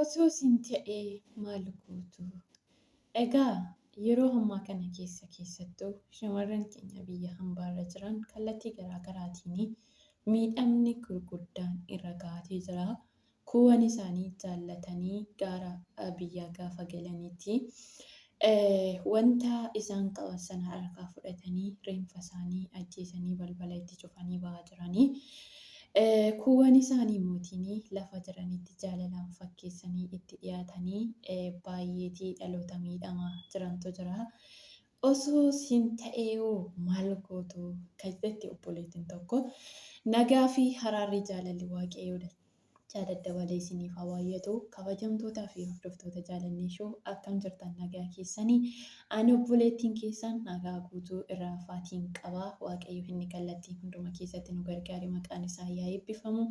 Osoo siin ta'ee maal gootu? Egaa yeroo ammaa kana keessa keessattuu shamarran keenya biyya hambaarra jiran kallattii garaa garaatiin miidhamni gurguddaan irra gahatee jira. Kuuwwan isaanii jaallatanii gara biyyaa gaafa galanitti wanta isaan qaban sana harkaa fudhatanii reenfa isaanii ajjeesanii balbala itti cufanii ba'aa jiranii. Kuuwwan isaanii mootiin lafa jiranitti jaalalaan fakkeessanii itti dhiyaatanii baay'eetii dhaloota miidhamaa jirantu jira. Osoo siin ta'eewoo maal gootu kan jetti obboleettiin tokko nagaa fi haraarri jaalalli waaqayyoo dachaa daddabalee isiniif haa baay'atu. Kabajamtootaa fi hordoftoota jaalannee shoo akkam jirtan nagaa keessanii ani obboleettiin keessan nagaa guutuu irraa faatiin qaba. Waaqayyo inni kallattii hunduma keessatti nu gargaare maqaan isaa yaa eebbifamu.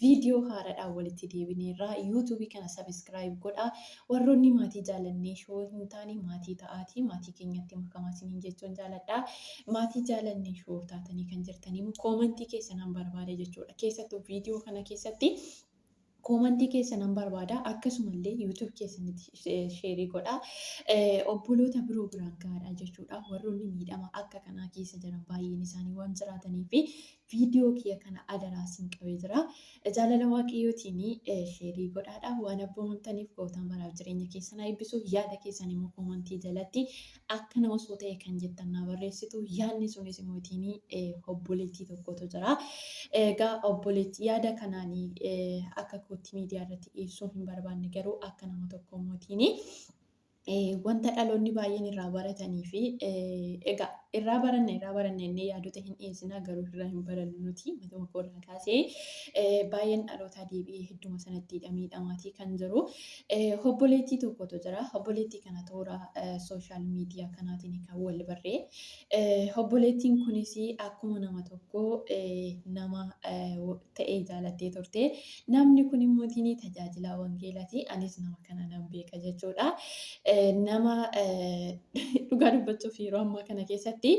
Viidiyoo haaraadhaan walitti deebineerra. Yuutuubii kana sabiskiraayib godhaa. Warroonni maatii jaalannee shoo hin taane maatii ta'aatii maatii keenyatti makamaa isiniin jechuun jaaladha. Maatii jaalannee shoo taatanii kan jirtanii immoo koomantii keessan han barbaada jechuudha. Keessattuu viidiyoo kana keessatti koomantii keessan han barbaada. Akkasumallee YouTube keessanitti sheerii godhaa. Obboloota biroo biraan gahaadha jechuudha. Warroonni miidhama akka kanaa keessa jiran baay'een isaanii waan jiraatanii fi viidiyoo kiyya kana adaraa sin qabee jira. Jaalala Waaqayyootiin sheerii godhaadha. Waan abboomamtaniif gooftaan baraaf jireenya keessan haa eebbisu. Yaada keessan immoo koomantii jalatti akka nama osoo ta'e kan jettan naa barreessitu. Yaadni sunis immoo ittiin obboleettii tokkotu jira. Egaa obboleettii yaada kanaan akka kootti miidiyaa irratti dhiyeessuu hin barbaanne garuu akka nama tokko mootiin wanta dhaloonni baay'een irraa baratanii fi egaa irraa baranna irraa baranna jennee yaadota hin dhiyeessinaa garuu irraa hin barannu nuti matuma koo irraa kaasee baay'een dhalootaa deebi'ee hedduma sanatti miidhamaatii kan jiru. Obboleettii tokkotu jira. Obboleettii kana toora sooshaal miidiyaa kanaatiin kan wal barree. Obboleettiin kunis akkuma nama tokkoo nama ta'ee jaalattee turte. Namni kun immoo tajaajilaa wangeelaati. Anis nama kana nan beeka jechuudha. Nama dhugaa dubbachuuf yeroo ammaa kana keessatti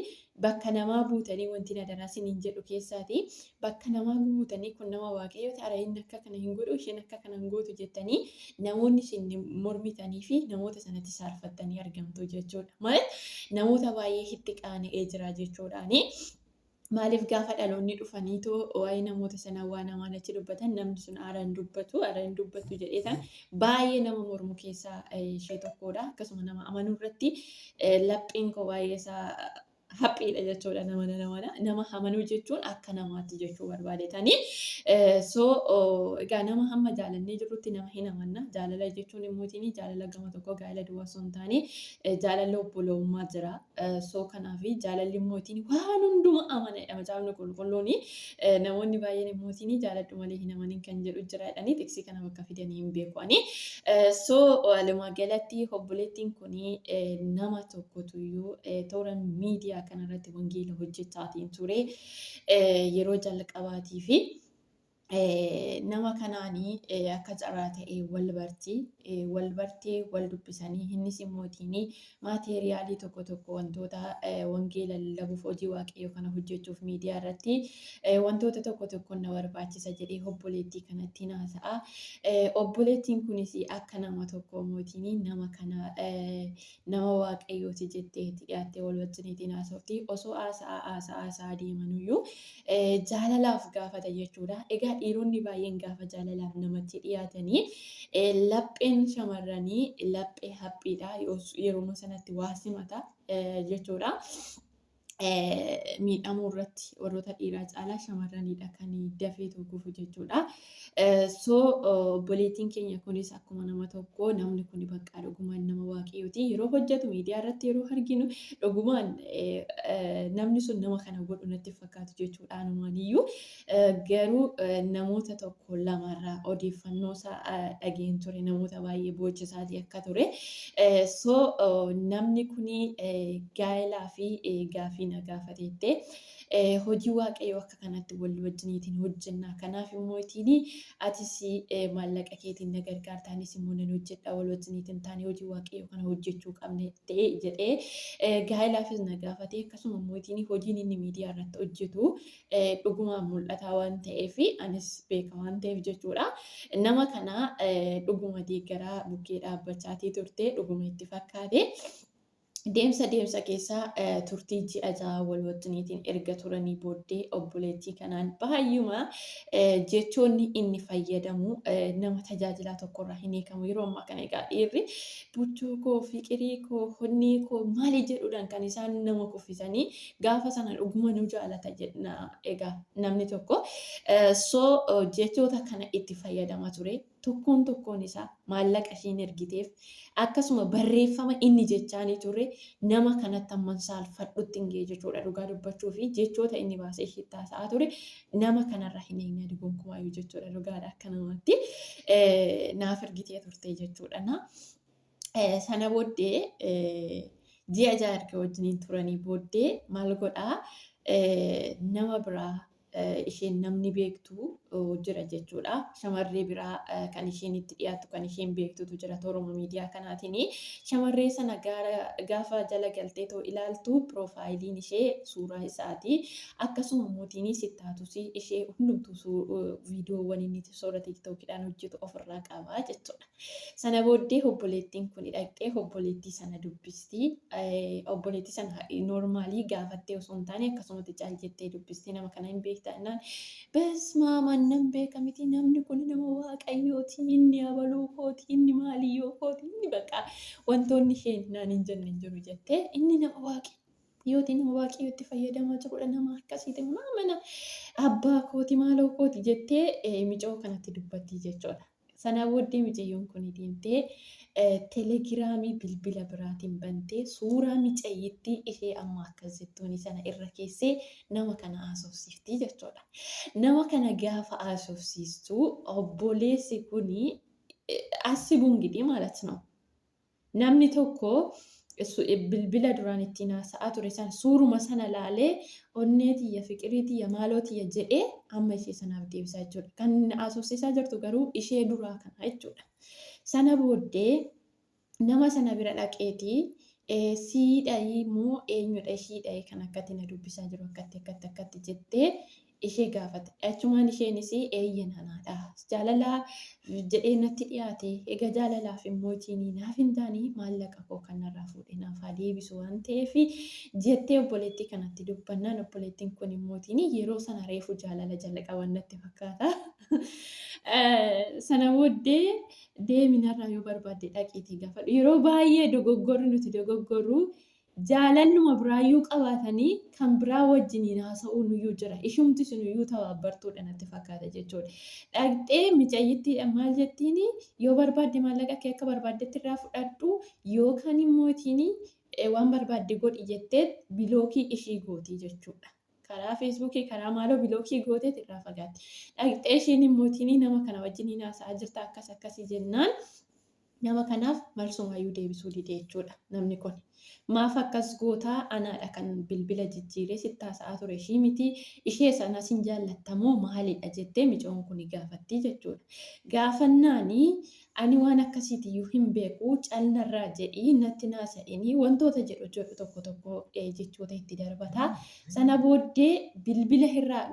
bakka namaa buutanii wanti na daraa isiniin jedhu keessaati. Bakka namaa buutanii kun nama waaqayyooti ara inni akka kana hin godhu isheen akka kana hin gootu jettanii namoonni isin mormitanii fi namoota sanatti saalfattanii argamtu jechuudha. Maaliif namoota baay'ee itti qaana'ee jira jechuudhaani. Maaliif gaafa dhaloonni dhufaniitoo waa'ee namoota sanaa waan hamaan achi dubbatan namni sun aara hin dubbatu aara hin dubbatu jedheetan baay'ee nama mormu keessaa ishee tokkodha. Akkasuma nama amanuu irratti lapheen koo baay'ee isaa haphiidha jechuudha nama nama nama amanuu jechuun akka namaatti jechuu barbaadetanii. So egaa nama hamma jaalannee jirrutti nama hin amanna. Jaalala jechuun immoo jaalala gama tokko gaa'ela duwwaa osoo hin taane jaalala obbolummaa jira. So kanaaf jaalalli mootiin waan hunduma amanedha macaafni qulqulluun. Namoonni baay'een mootiin jaaladhu malee hin amanin kan jedhu jira jedhanii tiksii kana bakka fidanii hin beeku ani. So walumaa galatti obboleettiin kun nama tokkotuyyuu toora miidiyaa kanarratti wangeela hojjechaatiin ture yeroo jalqabaatii fi nama kanaan akka carraa ta'e wal barti. Wal bartee wal dubbisanii innis immootiin maateeriyaalii tokko tokko wantoota wangeela lallabuuf hojii waaqayyoo kana hojjechuuf miidiyaa irratti wantoota tokko tokko na barbaachisa jedhee obboleettii kanatti haasa'a. Obboleettiin kunis akka nama tokko mootiin nama kana nama waaqayyooti jettee itti dhiyaattee wal wajjiniitiin haasofti. Osoo haasa'aa haasa'aa haasa'aa deemanuyyuu jaalalaaf gaafata jechuudha. Egaa dhiironni baay'een gaafa jaalalaaf namatti dhiyaatanii lapheen shamarranii laphee haphiidha. Yeroo sanatti waa simata jechuudha. Miidhamuu irratti warroota dhiiraa caalaa shamarranidha kan dafee kufu jechuudha. So obboleettiin keenya kunis akkuma nama tokko namni kun bakka dhugumaan nama waaqayyooti. Yeroo hojjetu miidiyaa irratti yeroo arginu dhugumaan namni sun nama kana godhu natti fakkaatu jechuudha anumaaniyyuu. Garuu namoota tokko lamarraa odeeffannoo isaa dhageen ture namoota baay'ee boochisaati akka ture. So namni kun gaa'elaa fi gaafii na gaafateette. Hojii Waaqayyoo akka kanatti wal wajjiniitiin hojjenna. Kanaaf immoo itiin atis maallaqa keetiin na gargaarta, anis immoo nan hojjedha, wal wajjiniitiin taanee hojii Waaqayyoo kana hojjechuu qabna jedhee gaa'elaafis na gaafate. Akkasuma immoo itiin hojiin inni miidiyaa irratti hojjetu dhugumaan mul'ataa waan ta'eef, anis beeka waan ta'eef jechuudha. Nama kana dhuguma deeggaraa bukkee dhaabbachaatii turte, dhuguma itti fakkaate. Deemsa deemsa keessa turtii ji'a 6 wal wajjiniitiin erga turanii booddee obboleettii kanaan baay'uma jechoonni inni fayyadamu nama tajaajilaa tokkorraa hin hiikamu. Yeroo ammaa kana egaa dhiirri buchuu koo, fiqirii koo, honnee koo maali jedhuudhaan kan isaan nama kuffisanii gaafa sana dhuguma nu jaalata jedhna egaa namni tokko. So jechoota kana itti fayyadama ture. Tokkoon tokkoon isaa maallaqa isheen ergiteef, akkasuma barreeffama inni jechaanii ture nama kanatti amman saalfadhutti hin ga'e jechuudha. Dhugaa dubbachuu fi jechoota inni baasee isheetti haasa'aa ture nama kanarraa hin eegne ani gonkumaayyuu jechuudha. Dhugaadha, akka namaatti naaf ergitee turte jechuudha. Sana booddee ji'a 6 erga wajjiniin turanii booddee maal godhaa, nama biraa isheen namni beektu jira jechuudha. Shamarree biraa kan isheen itti dhiyaattu kan isheen beektutu jira tooruma miidiyaa kanaatiin. Shamarree sana gaafa jala galtee too ilaaltu piroofaayiliin ishee suuraa isaati. Akkasuma mootiin sittaatus ishee hundumtuu viidiyoowwan inni soora tiiktookiidhaan hojjetu ofirraa qaba jechuudha. Sana booddee obboleettiin kun dhaqxee obboleettii sana dubbisti. Obboleettii sana noormaalii gaafattee osoo hin taane akkasumatti caal jettee dubbisti. Nama kana hin beektaa jennaan, Basmaam, nan beeka miti, namni kun nama Waaqayyooti, inni abaluu kooti, inni maaliyyoo kooti, inni bakka wantoonni isheen naan hin jenne hin jiru jettee, inni nama Waaqayyooti, nama Waaqayyootti fayyadamaa jirudha, nama akkasiiti, mana abbaa kooti, maaloo kooti jettee micoo kanatti dubbatti jechuudha. Sanaa booddee micayyoon kun deemtee telegiraamii bilbila biraatiin bantee suuraa micayyittii ishee amma akkas jettuuni sana irra keessee nama kana haasofsiifti jechuudha. Nama kana gaafa haasofsiistu obboleessi kun asibu ingidii ማለት ነው. Namni tokko bilbila duraan ittiin haasa'aa ture sana suuruma sana laalee onnee tiyya, fiqirii tiyya, maaloo tiyya jedhee amma ishee sanaaf deebisaa jechuudha. Kan haasofsiisaa jirtu garuu ishee duraa kana jechuudha. Sana booddee nama sana bira dhaqeetii sii dhayii moo eenyudha ishii dhayii kan akkatti na dubbisaa jiru, akkatti akkatti akkatti jettee ishee gaafate. Achumaan isheenis eeyyen anaadha. Jaalala jedhee natti dhiyaate. Egaa jaalalaaf immoo jiinii naaf hin taane, maallaqa koo kan narraa fuudhe naaf haa deebisu waan ta'eef jettee obboleettii kanatti dubbannaan, obboleettiin kun immoo yeroo sana reefu jaalala jalqaban natti fakkaata. Sana booddee deemi, narraa yoo barbaadde dhaqiitii gaafadhu. Yeroo baay'ee dogoggorri nuti dogoggorru jaalalluma biraayyuu qabaatanii kan biraa wajjiniin haasa'uun iyyuu jira. Ishumti sun iyyuu tabaabbartuudha natti fakkaata jechuudha. Dhaqxee micayyittiidha maal jettiini, yoo barbaadde maallaqa kee akka barbaaddetti irraa fudhadhu yookaan immoo ittiin waan barbaadde godhi jettee bilookii ishii gootii jechuudha. Karaa feesbuukii, karaa maaloo bilookii gooteet irraa fagaatti. Dhaqxee isheen immoo ittiin nama kana wajjiniin haasa'aa jirta akkas akkasii jennaan, nama kanaaf malsumaayyuu deebisuu dide jechuudha namni kun. Maaf akkas gootaa, anaadha kan bilbila jijjiiree sitti haasa'aa ture, ishii miti, ishee sana sin jaallattamoo maalidha jettee micoon kun gaafatti jechuudha. Gaafannaani ani waan akkasiitiyyuu hin beeku, calnarraa jedhii natti naasa'inii wantoota jedhu jedhu tokko tokko jechoota itti darbata. Sana booddee bilbila irraa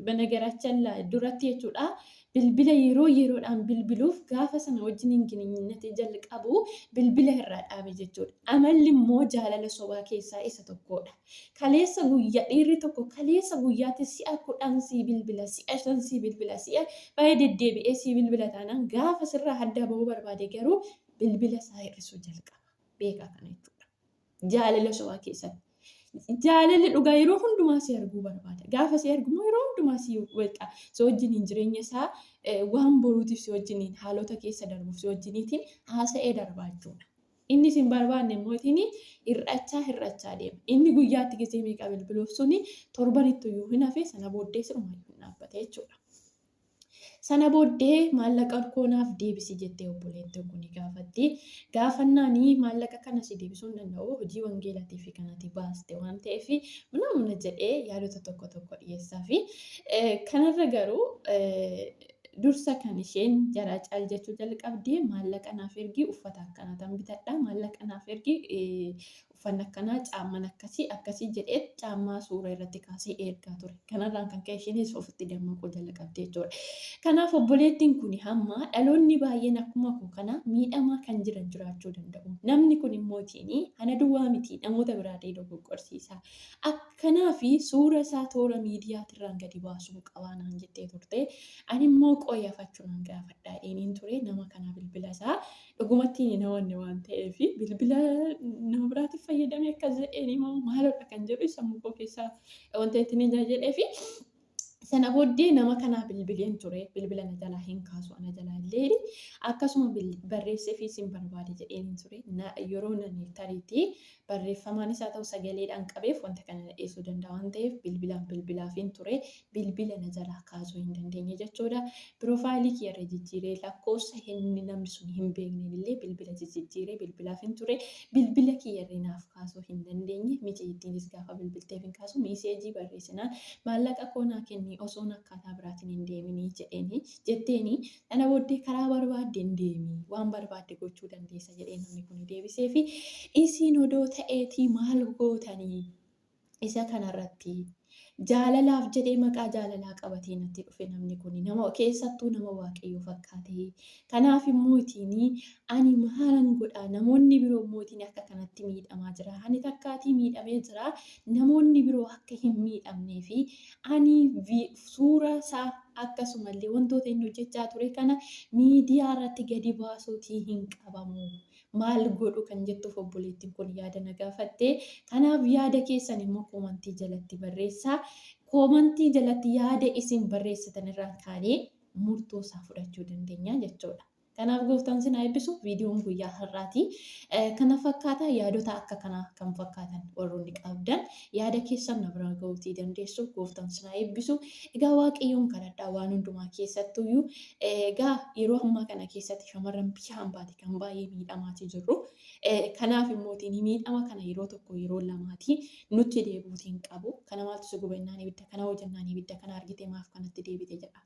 banagaracha duratti jechuudha. Bilbila yeroo yeroodhaan bilbiluuf gaafa sana wajjin gininyinate jalqabu bilbila irraa dhaabe jechuudha. Amalli immoo jaalala sobaa keessaa isa tokkodha. Kaleessa guyyaa dhiirri tokko kaleessa guyyaatti si'a 10 sii bilbila, si'a 5 sii bilbila, si'a baay'ee deddeebi'ee sii bilbila taanaan, gaafa sirraa adda bahuu barbaade garuu bilbila isaa hir'isuu jalqaba. Beekaa kana jechuudha. Jaalala sobaa keessatti. Jaalalli dhugaa yeroo hundumaa si arguu barbaada. Gaafa si argu immoo yeroo hundumaa si waqqa si wajjiniin jireenya isaa waan boruutiif si wajjiniin haalota keessa darbuuf si wajjiniitiin haasa'ee darbaa jechuudha. Inni si hin barbaanne immoo itiin hir'achaa hir'achaa deema. Inni guyyaatti gisee meeqa bilbiluuf suni torbanitti iyyuu hin hafe, sana booddee sirumayyuu hin dhaabbate jechuudha. Sana booddee maallaqa koo naaf deebisi jettee obboleettiin kun gaafatti. Gaafannaanii maallaqa kana si deebisuu hin danda'u hojii wangeelaatii fi kanati baaste waan ta'eef mana jedhee yaadota tokko tokko dhiyeessaa fi kanarra garuu dursa kan isheen jaraa caal jechuu jalqabdee maallaqa naaf ergi uffata akkanaa tan bitadha maallaqa naaf ergi uffanni akkanaa caamman akkasii akkasii jedhee caammaa suura irratti kaasee ergaa ture. Kanarraan kan ka'e isheenis ofitti dammaquu jalqabde jechuudha. Kanaaf obboleettiin kun hamma dhaloonni baay'een akkuma koo kana miidhamaa kan jiran jiraachuu danda'u. Namni kun immootiin ana duwwaa miti namoota biraallee dogoggorsiisa. Akkanaa fi suura isaa toora miidiyaatirraan gadi baasuu qabaa naan jettee turte. Ani immoo qoyyafachuu nan gaafadha jedheeniin ture nama kana bilbila isaa dhugumatti hin hawanne waan ta'eef bilbila nama biraatiif fayyadamee akkas jedheen immoo maalodha kan jedhu sammuu koo keessaa wanta ittiin hin jedhee fi sana booddee nama kanaa bilbileen ture bilbila na jalaa hin kaasu ana jalaa illee akkasuma barreessee fi sin barbaade jedheen ture yeroo nani tariitii barreeffamaanis haa ta'u sagaleedhaan qabeef wanta kana na dhiyeessuu danda'a waan ta'eef bilbilaan bilbilaafiin ture bilbila na jalaa kaasuu hin dandeenye jechuudha. Piroofaayilii kiyya irra jijjiiree lakkoofsa inni namni sun hin beekneen illee bilbila jijjiiree bilbilaafiin ture bilbila kiyya irra naaf kaasuu hin dandeenye miciittiinis gaafa bilbilteef hin kaasu miiseejii barreessinaan maallaqa koo naa kenni osoon akkaataa biraatiin hin deeminii jedheeni jetteeni sana booddee karaa barbaadde hin deemi waan barbaadde gochuu dandeessa jedhee namni kun deebisee fi isiin odoo ta'eetii maal gootanii isa kanarratti jaalalaaf jedhee maqaa jaalalaa qabatee natti dhufe namni kun nama keessattuu nama waaqayyoo fakkaate. Kanaaf immoo ittiin ani maalan godha namoonni biroo immoo ittiin akka kanatti miidhamaa jira. Ani takkaatii miidhamee jira namoonni biroo akka hin miidhamnee fi ani suura isaa akkasumallee wantoota inni hojjechaa ture kana miidiyaa irratti gadi baasuutii hin qabamu. Maal godhu kan jettuuf obboleettiin kun yaada na gaafatte. Kanaaf yaada keessan immoo koomantii jalatti barreessaa. Koomantii jalatti yaada isin barreessitan irraan kaanee murtoo isaa fudhachuu dandeenya jechuudha. Kanaaf gooftaan sin haa eebbisu. Viidiyoon guyyaa har'aati. Kana fakkaata yaadota akka kanaa kan fakkaatan warroonni qabdan yaada keessan na bira ga'uutii dandeessu. Gooftaan sin haa eebbisu. Egaa Waaqayyoon kadhadhaa waan hundumaa keessattuyyuu. Egaa yeroo ammaa kana keessatti shamarran biyya hambaati kan baay'ee miidhamaatii jirru. Kanaaf immootiin miidhama kana yeroo tokko yeroo lamaati nutti deebi'uutiin qabu. Kana maaltu si guba jennaan ibidda, kana hoo jennaan ibidda, kana argite maaf kanatti deebite jedha.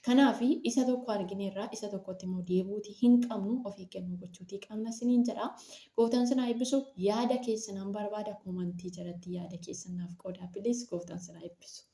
Kanaaf isa tokko argineerra isa tokkotti immoo deebi'uutii hin qabnu of eeggannoo gochuutii qabna siniin jedha. Gooftaan sin haa eebbisu. Yaada keessan nan barbaada koomantii jalatti yaada keessan naaf qoodaa please gooftaan sin haa eebbisu.